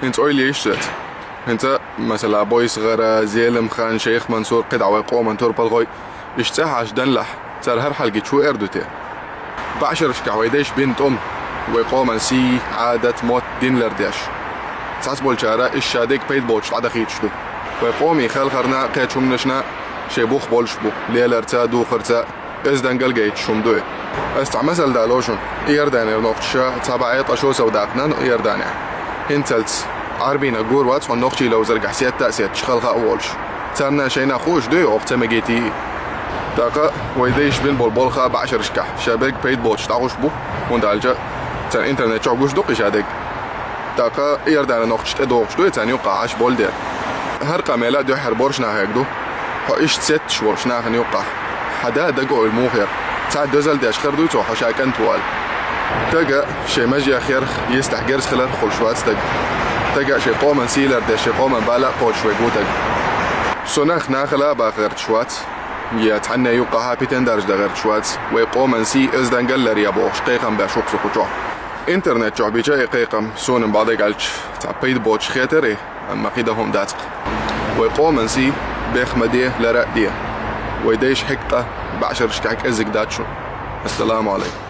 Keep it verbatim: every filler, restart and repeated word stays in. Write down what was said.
ХӀинца ойла е йиш я цеци. ХӀинца, масала, Бойсгара, Зелимхан, Шейх Мансур, кхидӀа вай къоман турпалхой, иштта цӀи хьаьша данлахь, цар хӀара хьал гича фу эр ду те? БӀешерашкахь вай дайша бина тӀом, вай къоман сий, Ӏадат, мотт, дин лардеш. Цхьаццаболчара иштта шадерг пайда боцуш дӀадахийташ ду. Вай къоме хелхарна, кхечу хӀуманашна шайн бух болуш бу, леларца, духарца, оьздангалла гайташ хӀума ду и. Ас цхьа масал дало шуна. Иорданера нохчаша цхьа бӀе ткъа шо сов даккхина Иорданехь. ХӀинцалц Ӏарбийнах гур вац хьуна нохчий ловзаргахь сетта а сетташ, халха а волуш. Царна шайна хууш дуй оха ца мегийти? ТӀаккха вай дайша бина болу болх а бӀешерашкахь шадерг пайда боцуш дӀахьуш бу, хӀунда аьлча царна интернет чохь гуш ду кхин шадерг. ТӀаккха Иорданан нохчаша тӀедогӀуш дуй царна юккъахь Ӏаш болу дела? ХӀара къамел а дуьххьара боьрша нахе ду. Хьо иштта сетташ волчу нахана юккъахь, хьан да дага ойла муха яра? Цхьа дозалла деш хир дуй цо хьо ша кӀант ву аьлла? Дага шайн мажех ярх, йистехь герз хиларх а хуьлуш вац дага. Дага шайн къоман сий лардеш, шайн къоман бала а кхочуш верг ву дага. Со нах нахала а баха гӀерташ вац, я цхьанне юккъахь а питан даржа дан гӀерташ вац, вай къоман сий, оьздангалла ларъе бохуш кхайкхам беш ву-кх со кху чохь. Интернет чохь бича и кхайкхам суна бакъдерг аьлча цхьа пайда боцуш хетара, амма кхин дан хӀума дац-кх. Вай къоман сий беха ма де, лара а де. Вай дайша хьегна къа бӀешерашкахь кӀеззиг дац шуна. Ассаламу Ӏалайкум.